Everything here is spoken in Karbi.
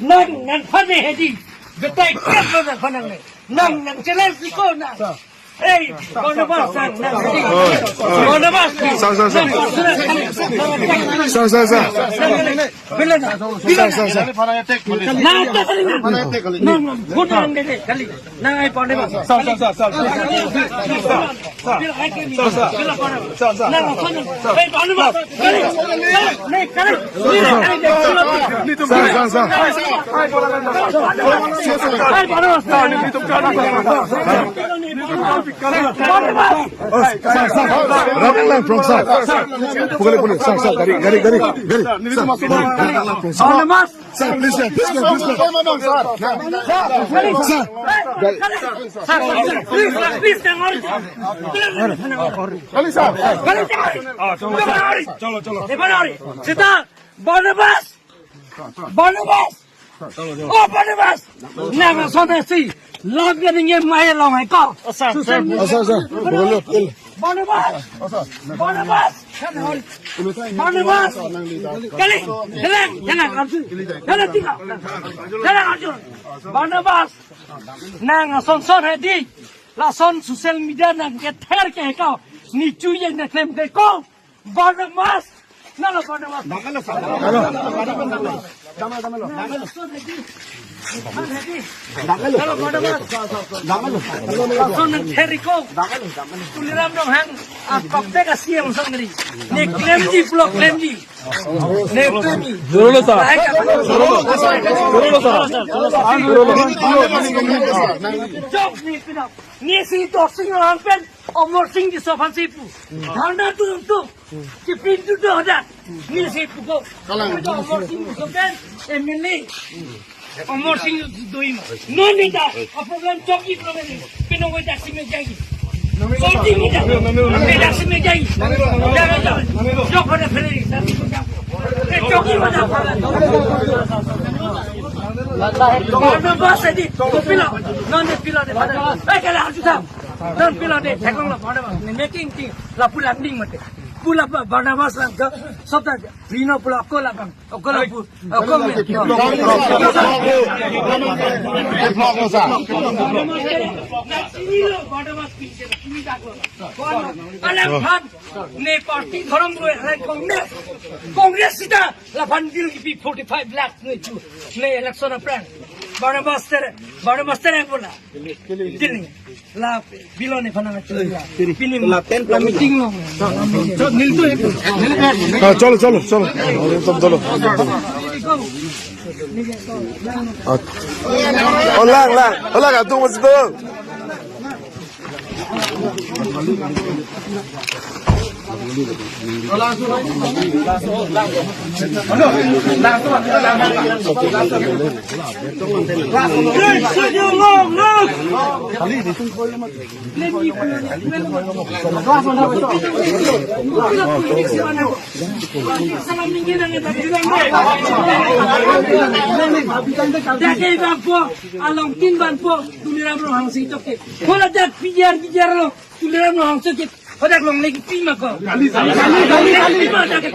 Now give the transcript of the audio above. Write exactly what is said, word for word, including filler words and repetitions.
Nang, nang phone hedi. Betai kat lo nang phone nang ne. Nang, nang challenge si ko nang. Hey, Barnabas, nang, nang hedi. Barnabas. Sir, sir, sir. Sir, sir, sir. Sir, sir, sir. Nang, nang, nang, nang, nang, nang, nang, nang, Sir, sir, sir, sir. Sir, sir. Sir, sir. Hey, Barnabas. Nang, nang, nang, nang, nang, nang, nang, Sir, sir, sir. Hey, Barnabas. Sir, sir, sir. Rap lang from sir. Pukuli, pukuli. Sir, sir, gari, gari, gari, gari. Sir, rap lang from sir. Barnabas. Sir, please, sir, please, sir, please, sir. Sir, sir. Gari. Sir, sir, please, sir, please, sir. Gari, sir. Gari, sir. Cholo, cholo. Sita, Barnabas. Barnabas. Oh, Barnabas. Nang ason si. Lam ke ning mai long hai ko. Sir, sir. Sir, sir. Barnabas. Barnabas. Barnabas. Kali. Jalan, jalan, Arjun. Jalan tiga. Jalan, Arjun. Barnabas. Nang ason son hedi. Lason social media nang kether ke ko. Ni chu ye na klem ke ko. Barnabas. Nalo Barnabas. Nalo. Nalo Barnabas. Nalo. Lason nang theriko. Tuliram Ronghang. A pakpek a CM song neri. Ne klemji, pulo klemji. Ne klemji. Joro lo, sir. Joro lo. Joro lo, sir. Joro lo. Jok ni pinap. Ni si Toksing Ronghang pen Amarsing Tisso aphan si pu. Dharna tu tu. Si pintu tu ada. Ni si pu ko. Kalang. Amarsing Tisso pen MLA. Amarsing Tisso doi ma. Non ni ta. A problem chokji problem ni. Pinong ko taxi me jai. Chokji ni ta. Taxi me jai. Jai, jai. Jok pada fere. Chokji ma ta. Barnabas hedi. Pilo. Non ni pilo de. Eh, kala harju sam. Non pilo de. Theklong lo Barnabas. Ni making thing. Lapu landing mate. Pula Barnabas lang ke. Sabta. Rino pula ko lang. Ako lapu. Ako me. Alam khan ne party dhorom roi hai Congress. Congress sita laphan bill kipi forty-five lakh ne chu. Ne election aphrang. Barnabas tere, Barnabas tere bola. Bill ne. La bill ne phana chu la. Pini la ten la meeting lo. Chot nil tu. Ha, cholo, cholo, cholo. Cholo, cholo. Ha. Oh, lang, lang. Oh, lang, atum masih tu. Dake bangpo, along tin bangpo, Tuliram Ronghang si chokche. Hola dak pijar pijar lo, Tuliram Ronghang si chokche. Hodak longle kipi ma ko. Kali, kali, kali, kali. Kipi ma dak ke.